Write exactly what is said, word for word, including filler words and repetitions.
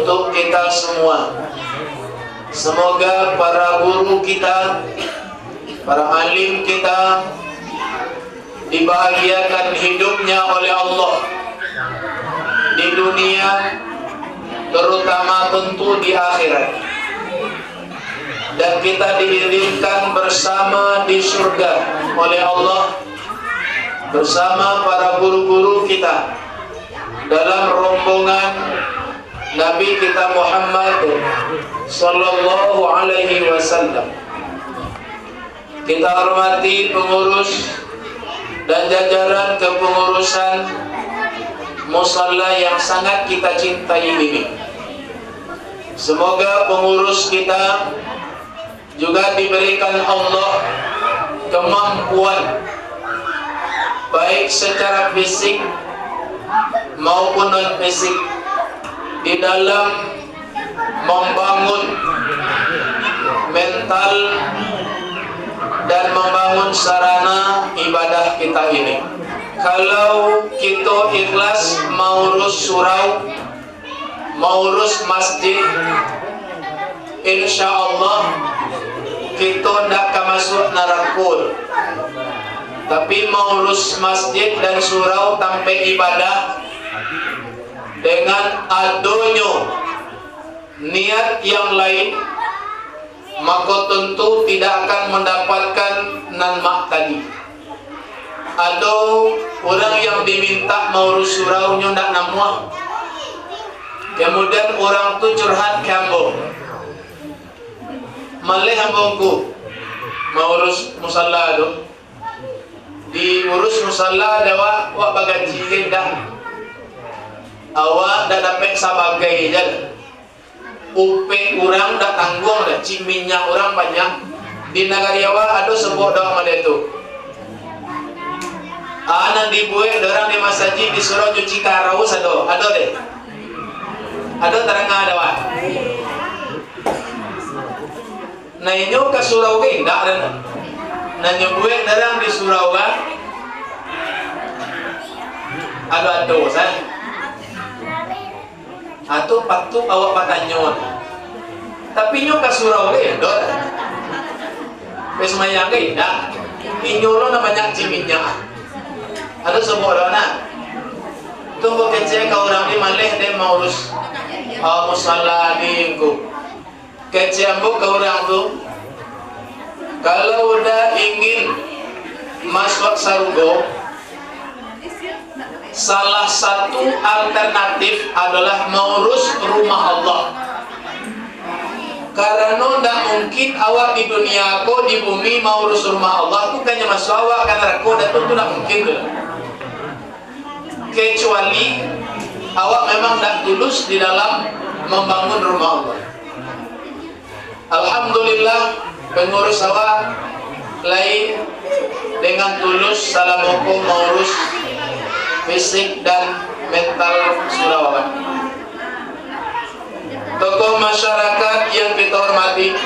Untuk kita semua. Semoga para guru kita, para alim kita, dibahagiakan hidupnya oleh Allah di dunia, terutama tentu di akhirat. Dan kita diizinkan bersama di surga oleh Allah, bersama para guru-guru kita dalam rombongan Nabi kita Muhammad sallallahu alaihi wasallam. Kita hormati pengurus dan jajaran kepengurusan musala yang sangat kita cintai ini. Semoga pengurus kita juga diberikan Allah kemampuan, baik secara fisik maupun non fisik, di dalam membangun mental dan membangun sarana ibadah kita ini. Kalau kita ikhlas maurus surau, maurus masjid, insya Allah kita ndak ka masuk narako. Tapi maurus masjid dan surau tampek ibadah dengan adonyo niat yang lain, mako tentu tidak akan mendapatkan nan mak tadi. Ado urang yang diminta maurus surau nyo ndak namuah. Kemudian urang tu curhat ka ambo. Maleh ambo ngku maurus musala tu. Diurus musala dek awak, awak bagaji gai ndak? Awak ndak dapek sabagai jan. Upek urang ndak tangguang doh, cik minyak urang banyak. Di nagari awak ado sabuah doa model tu. Ah, nan dibuek dek urang di masajik, di surau cuci karau ado. Ado deh. Ado tadanga dek awak. Nah, inyo ka surau gai indak doh. Nah, nyo buek dek urang di surau kan. Ado-ado sajo. Atau patuik awak batanyo. Tapi inyo ka surau gai, doh. Pai sumayang gai, indak. Inyo lo nan banyak cik minyak. Ado sabuah doa nah. Tu ambo kecek ka urang ni maleh deh maurus, ah, musala ni ngku. Kecek ambo ka urang tu, kalau udah ingin masuak sarugo, salah satu alternatif adalah maurus rumah Allah. Karano ndak mungkin awak di dunia ko, di bumi, maurus rumah Allah, bukannyo masuak awak ka narako, dak tu, tu ndak mungkin tu. Kecuali awak memang ndak tulus di dalam mambangun rumah Allah. Alhamdulillah, pengurus awak lai dengan tulus salamo ko maurus fisik dan mental surau awak. Tokoh masyarakat yang kita hormati,